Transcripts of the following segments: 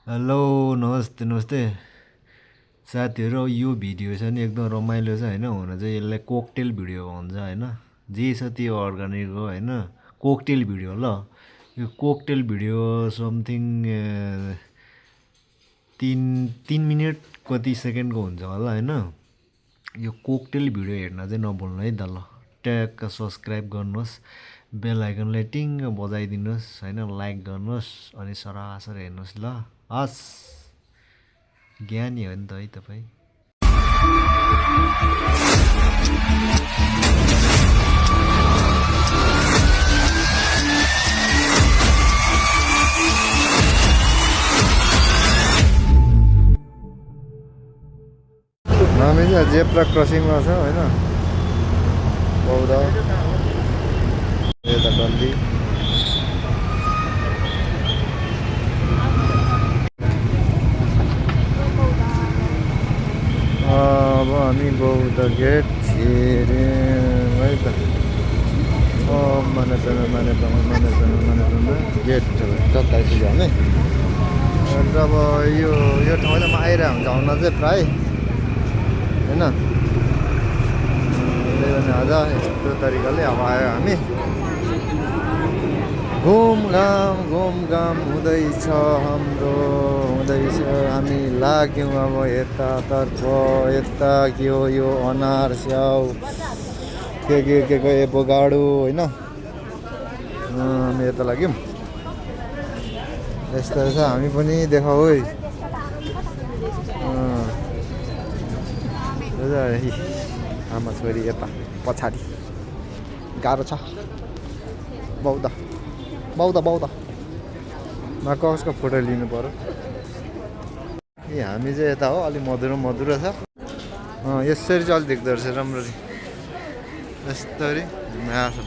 hello नमस्ते नमस्ते साथीहरू यो भिडियो छ नि एकदम रमाइलो छ होइन हुन चाहिँ यसलाई कोकटेल भिडियो भन्छ होइन जे छ त्यो अर्ग्यानिक हो होइन कोकटेल भिडियो ल यो कोकटेल भिडियो समथिङ तिन तिन मिनट कति सेकेन्डको हुन्छ होला होइन यो कोकटेल भिडियो हेर्न चाहिँ नभुल्नु है त ल ट्याक्क सब्सक्राइब गर्नुहोस् बेल आइकनलाई टिङ्ग बजाइदिनुहोस् होइन लाइक गर्नुहोस् अनि सरासर हेर्नुहोस् ल हस् ज्ञानी हो नि त है तपाईँ हामी चाहिँ जेब्रा क्रसिङमा छ होइन बौद्ध यता डल्ली अब हामी बौद्ध गेट छिर्यौँ है त माने गेट जता आइपुग्यो हामी अब यो ठाउँमा म आइरहेको हुन्छ आउन चाहिँ प्राय होइन त्यही भने आज यस्तो तरिकाले अब आयो हामी घुमघाम हुँदैछ हाम्रो हुँदैछ हामी लाग्यौँ अब यतातर्फ यता के हो यो अनार स्याउ के एभोकाडो होइन हामी यता लाग्यौँ यस्तो रहेछ हामी पनि देखाऊ है आमा छोरी यता पछाडि गाह्रो छ बौद्ध कसको फोटो लिनु पर्यो ए हामी चाहिँ यता हो अलि मधुरो छ यसरी चाहिँ अलिक देख्दो रहेछ राम्ररी यस्तरी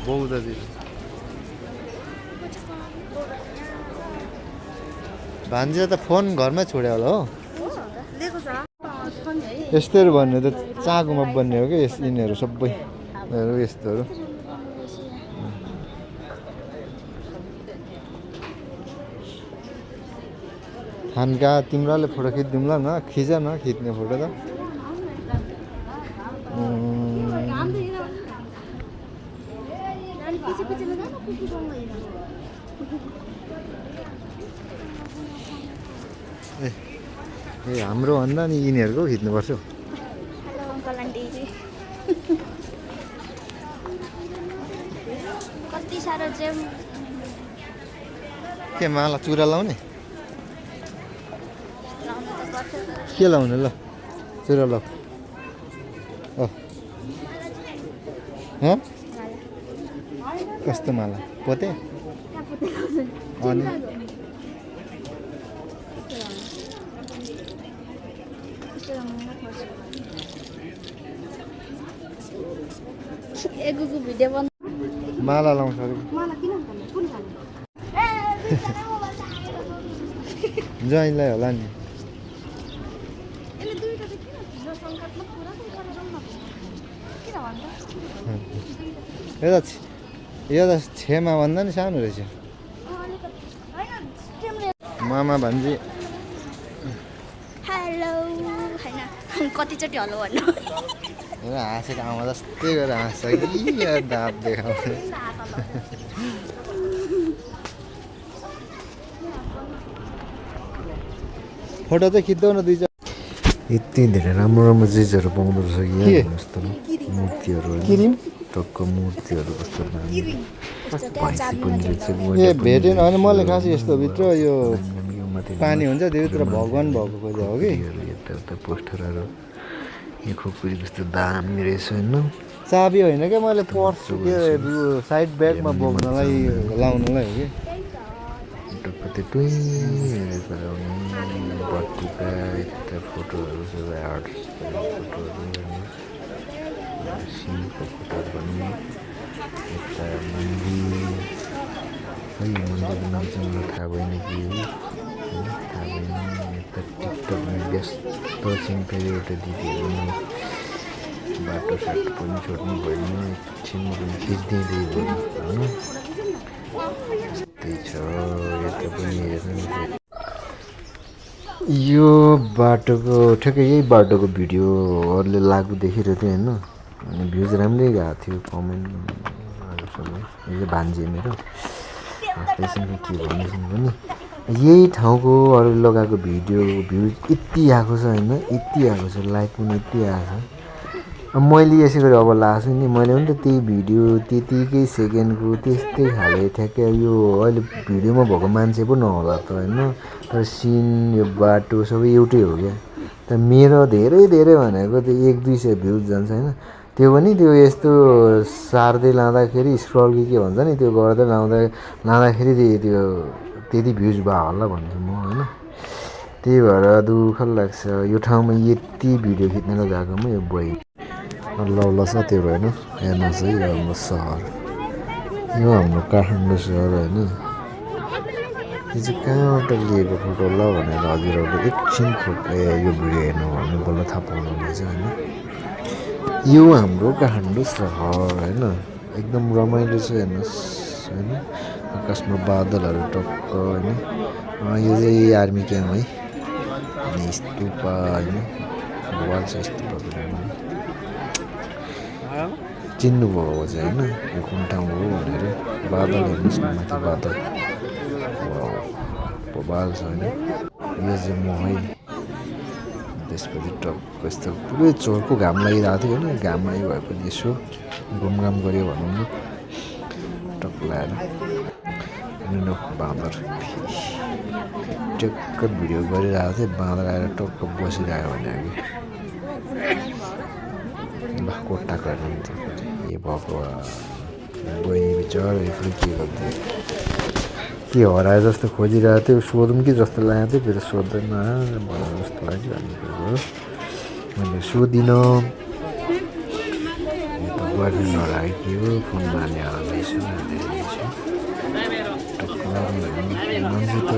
बौद्धतिर भान्जी त फोन घरमै छोड्यो होला हो यस्तोहरू भन्ने त चाँगोमा बन्ने हो कि यिनीहरू सबै यस्तोहरू थान्का तिम्राले फोटो खिचिदिउँ ल न खिच न खिच्ने फोटो त ए हाम्रो भन्दा नि यिनीहरूको खिच्नुपर्छ कति साह्रो चाहिँ के माला चुरा लाउने के लाउने ल चुरा ल कस्तो माला पोते अनि एगुको भिडियो बन्द माला लाउँछ अरे ज्वाइँलाई होला नि यो त छेमा भन्दा नि सानो रहेछ मामा भान्जी हेलो होइन कतिचोटि हलो भन्नु हाँसेको आमा जस्तै गरेर हाँस्छ कि दाँत देखाउने फोटो चाहिँ खिच्दौ न दुई यति धेरै राम्रो चिजहरू पाउँदो रहेछ कि यस्तो मूर्तिहरू टक्क मूर्तिहरू कस्तो ए भेटेन होइन मैले खास यस्तो भित्र यो पानी हुन्छ त्योभित्र भगवान् भएको खोजे हो कि यता पोस्टरहरू यो खुकुरी कस्तो दामी रहेछ होइन चाबी होइन क्या मैले पर्स के साइड ब्यागमा बोक्नलाई लाउनलाई हो कि टक्क त्यो बटुका यता फोटोहरू सबै आर्ट्स फोटोहरू सिनको फोटोहरू पनि यता मन्दिर खै यो मन्दिरको नाम चाहिँ मलाई थाहा भएन कि हो थाहा भएन यता टिकटकमा व्यस्त छिन् फेरि एउटा दिदीहरू बाटो साटो पनि छोड्नु भएन एकछिनमा पनि खिचिदिँदै भयो होइन यस्तै छ यता पनि हेर्नु यो बाटोको ठ्याक्कै यही बाटोको भिडियोहरूले लागु देखिरहेको थियो होइन अनि भ्युज राम्रै गएको थियो कमेन्टहरू सबै यो चाहिँ भान्जी मेरो त्यसैले के भन्दैछन् भने यही ठाउँको अरू लगाएको भिडियो भ्युज यति आएको छ होइन यति आएको छ लाइक पनि यति आएको छ अब मैले यसै गरी अब लगाएको छु नि मैले पनि त त्यही भिडियो त्यतिकै सेकेन्डको त्यस्तै खाले ठ्याक्कै यो अहिले भिडियोमा भएको मान्छे पो नहोला त होइन तर सिन यो बाटो सबै एउटै हो क्या त मेरो धेरै धेरै भनेको त्यो 100-200 भ्युज जान्छ होइन त्यो पनि त्यो यस्तो सार्दै लाँदाखेरि स्क्रल के भन्छ नि त्यो गर्दै लाँदाखेरि त्यो त्यति भ्युज भयो होला भन्छु म होइन त्यही भएर दुःख लाग्छ यो ठाउँमा यति भिडियो खिच्न गएकोमा यो बोइ ल साथीहरू होइन हेर्नुहोस् है यो हाम्रो सहर यो हाम्रो काठमाडौँ सहर होइन यो चाहिँ कहाँबाट लिएको फोटो ल भनेर हजुरहरूले एकछिन यो भिडियो हेर्नु भने बल्ल थाहा पाउनुहुनेछ होइन यो हाम्रो काठमाडौँ सहर होइन एकदम रमाइलो छ हेर्नुहोस् होइन आकाशमा बादलहरू टक्क होइन यो चाहिँ आर्मी क्याम्प है अनि स्तुपा होइन वाल छ स्तुपा चिन्नुभयो चाहिँ होइन यो कुन ठाउँ हो भनेर बादल हेर्नुहोस् न माथि बादल बबाल छ होइन यो चाहिँ म है त्यसपछि टक्क यस्तो पुरै चोरको घाम लागिरहेको थियो होइन घाम आयो भए पनि यसो घुमघाम गऱ्यो भनौँ न टक्क लगाएर अनि बाँदर टक्क भिडियो गरिरहेको थिएँ बाँदर आएर टक्क बसिरहेको भने ल कोट्टाको हेर्नुहुन्छ ए भगवान् बहिनी बिचरा एक्लै के गर्थ्यो के हराए जस्तो खोजिरहेको थियो सोधौँ कि जस्तो लागेको थियो फेरि सोध्दैन भनेर जस्तो लाग्यो अनि मैले सोधिनँ यो त बोयफ्रेन्ड नराखेको के हो फोनमा हाल्ने हाल्दैछु मान्छे त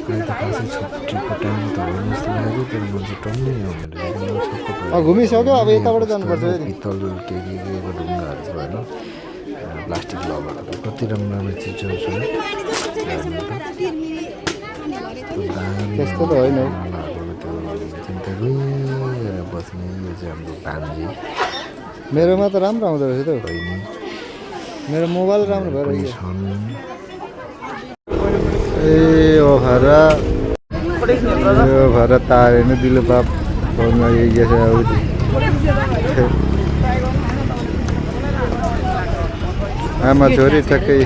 अहिले त खासै छुट्टीको टाइम त हो जस्तो लाग्यो तर मान्छे टन्नै आउनु घुमिसक्यो अब यताबाट जानुपर्छ पित्तल के ढुङ्गाहरू छ होइन प्लास्टिक लबरहरू कति राम्रो राम्रो चिजहरू छ त्यस्तो त होइन त्यो रोएर बस्ने यो चाहिँ हाम्रो भान्जी मेरोमा त राम्रो आउँदो रहेछ त बहिनी मेरो मोबाइल राम्रो भएर छन् ए ओ भरा तारे नै दिलो बाप फोनमा आमा छोरी ठ्याक्कै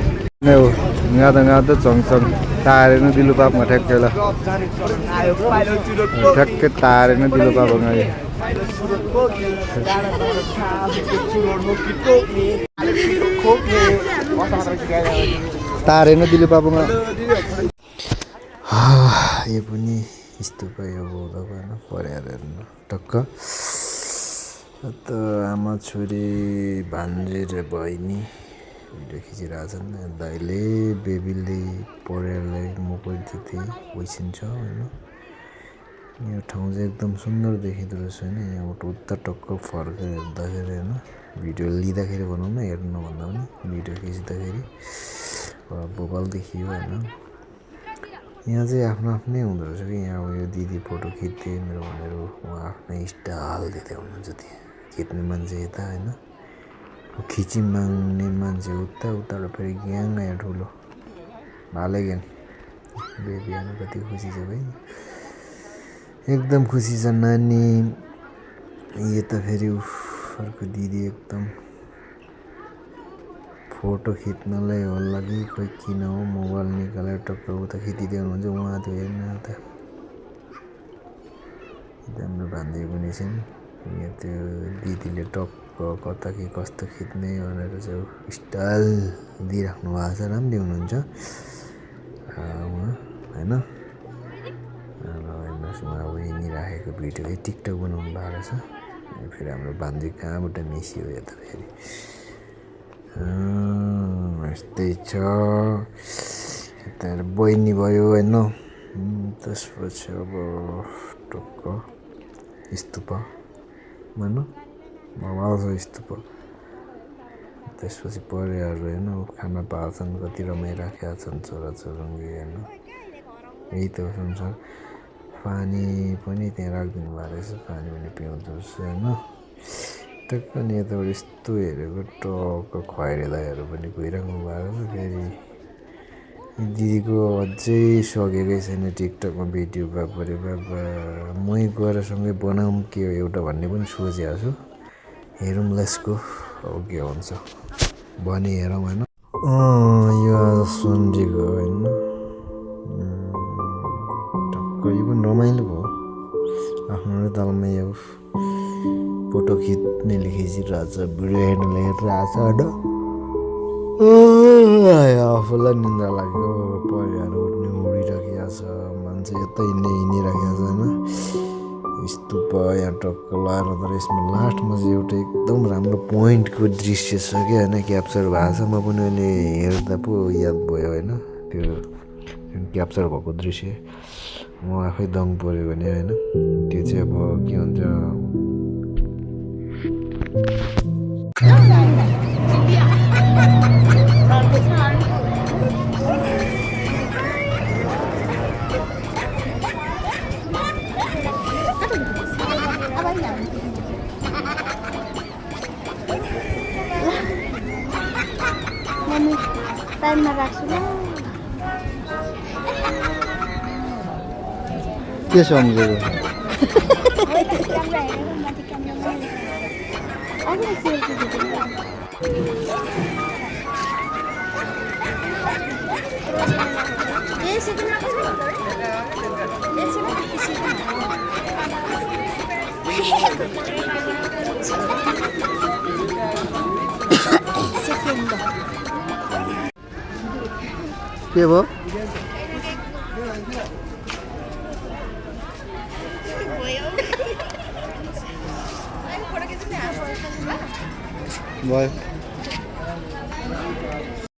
नै हो गाँदा चङचङ तारेन दिलो पापमा ठ्याक्कै ल ठ्याक्कै तारेन दिलो पापमा तारेन दिलो पापमा यो पनि स्तुप यो भएन परेर हेर्नु टक्क त आमा छोरी भान्जी र बहिनी भिडियो खिचिरहेछन् दाइले बेबीले परेरलाई मकै दिँदै ओइसिन्छ होइन यो ठाउँ चाहिँ एकदम सुन्दर देखिँदो रहेछ होइन यहाँबाट उता टक्क फर्केर हेर्दाखेरि होइन भिडियो लिँदाखेरि भनौँ न हेर्नु नभन्दा पनि भिडियो खिच्दाखेरि बोबाल देखियो होइन यहाँ चाहिँ आफ्नो आफ्नै हुँदो रहेछ कि यहाँ अब यो दिदी फोटो खिच्दै मेरो भनेर उहाँ आफ्नै स्टाइल दिँदै हुनुहुन्छ त्यहाँ खिच्ने मान्छे यता होइन खिची माग्ने मान्छे उताबाट फेरि ग्याङ आयो ठुलो भालै ग्याङ बेबी आउनु कति खुसी छ भाइ एकदम खुसी छ नानी यता फेरि अर्को दिदी एकदम फोटो खिच्नलाई होला कि खोइ किन हो मोबाइल निकालेर टक्क उता खिचिदियो हुनुहुन्छ उहाँ त्यो हेर्नु त राम्रो भान्जी पनि छन् यहाँ त्यो दिदीले टक्क कता के कस्तो खिच्ने भनेर चाहिँ स्टाइल दिइराख्नु भएको छ राम्रै हुनुहुन्छ उहाँ होइन हेर्नुहोस् उहाँ अब यहीँ राखेको भिडियो टिकटक बनाउनु भएको रहेछ फेरि हाम्रो भान्जी कहाँबाट मिसियो यता फेरि यस्तै छ यता बहिनी भयो होइन त्यसपछि अब टक्क स्तुप भनौँ भवाल छ स्तुप त्यसपछि परिवारहरू होइन खाना पाल्छन् कति रमाइराखेका छन् छोराछोरी होइन यही त हो संसार पानी पनि त्यहाँ राखिदिनु भएको रहेछ पानी पनि पिउँदो रहेछ होइन टक्क नि यताबाट यस्तो हेरेको टक्क खुवाइरे दाइहरू पनि गइराख्नु भएको छ फेरि दिदीको अझै सकेकै छैन टिकटकमा भिडियो बाबरे बाबा मै गएर सँगै बनाऊँ के हो एउटा भन्ने पनि सोचेको छु हेरौँ लेट्सको अब के हुन्छ भनी हेरौँ होइन यो आज सन्डेको होइन टक्क यो पनि रमाइलो भयो आफ्नो तालमा यो फोटो खिच्नेले खिचिरहेको छ भिडियो हेर्नेले हेरिरहेको छ होइन आफूलाई निन्द्रा लाग्यो परिवार उठ्ने उडिराखेको छ मान्छे यता हिँड्ने हिँडिराखेको छ होइन यस्तो भयो यहाँ टक्क लगाएर तर यसमा लास्टमा चाहिँ एउटा एकदम राम्रो पोइन्टको दृश्य छ क्या होइन क्याप्चर भएको छ म पनि अहिले हेर्दा पो याद भयो होइन त्यो क्याप्चर भएको दृश्य म आफै दङ पऱ्यो भने होइन त्यो चाहिँ अब के हुन्छ मम्मी टाइममा राख्छु ल के सम्झेको के भयो भयो